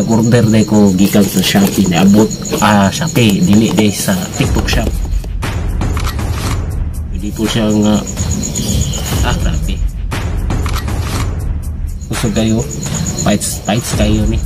Nag-order day ko gikan sa Shopee, naabot Shopee dili day sa TikTok shop. Hindi po siya nga grabe. Gusto kayo fights kayo ni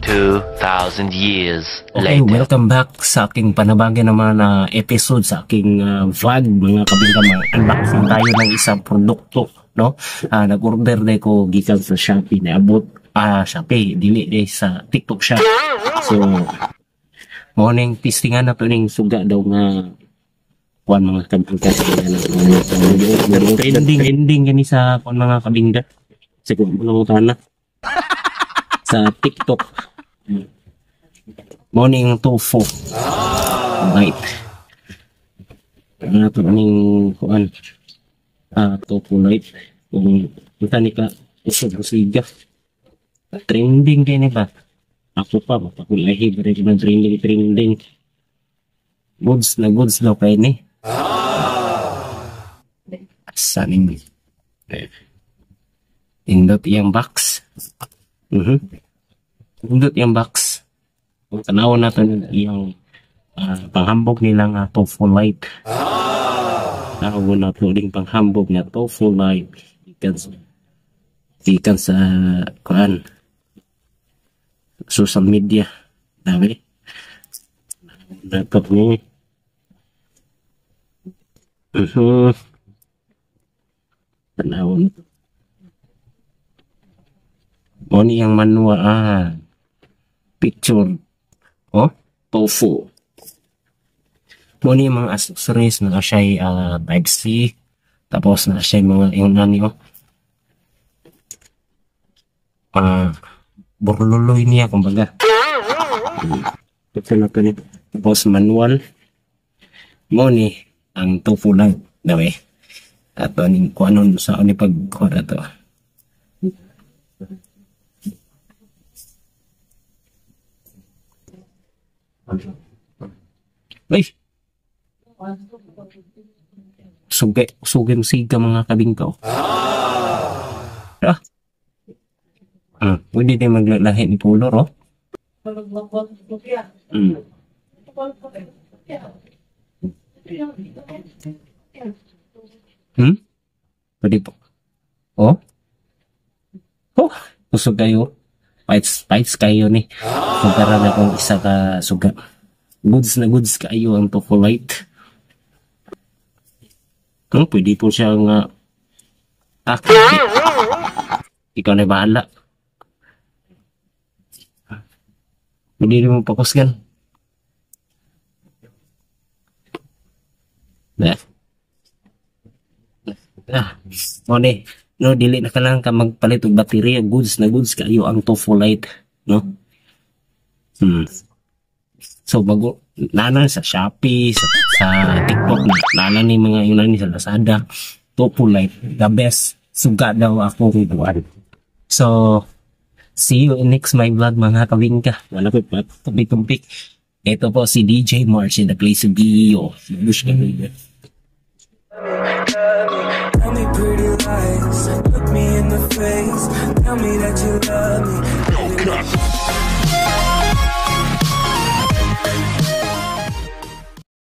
2,000 years okay, later. welcome back sa aking panabagan naman na episode sa aking vlog mga kabingkamang. Unboxing tayo ng isang produkto, no? Nag-order day ko gikan sa Shopee, naabot Shopee dili day sa TikTok shop. So morning testingan na to ning suga daw nga kuan mga kabingka trending gani sa kuan mga kabingka siguro mo na sa TikTok. Morning tofu right ano to ning kuan tofu light kung kita ni ka usog siga trending kini ba ako pa mapakulahi bari man trending goods daw kay ni asaning indot yang box indot yang box kung tanaw natin yung panghambog nilang tofu light. Tawag na ito rin panghambog na tofu light ikan sa kuan social media dami laptop ni tanaw mo ni yang manual picture tofu mo ni mga accessories na siya type C tapos na siya mga yung nani burluloy niya kumbaga ito na to ni tapos manual mo ni ang tofu lang daw at aning kuanon sa ni pagkuha to ay sugay siga mga kabingkaw pwede din maglalahi ni Pulor pwede po usog kayo fights kayo ni pagkara na kung isa ka suga goods kayo ang tofu light pwede po siya nga ikaw na bahala hindi rin mo pakusgan no dili na ka lang ka magpalit og baterya goods kayo ang tofu light no so bago nana sa Shopee sa TikTok nana ni mga yun ni sa Lazada tofu light the best suga daw ako buwan. So see you in next my vlog mga kabingka. Wala ko pa tumpik ito po si DJ March in the place of BEO. Bush ka Tell me pretty lies, look me in the face, tell me that you love me.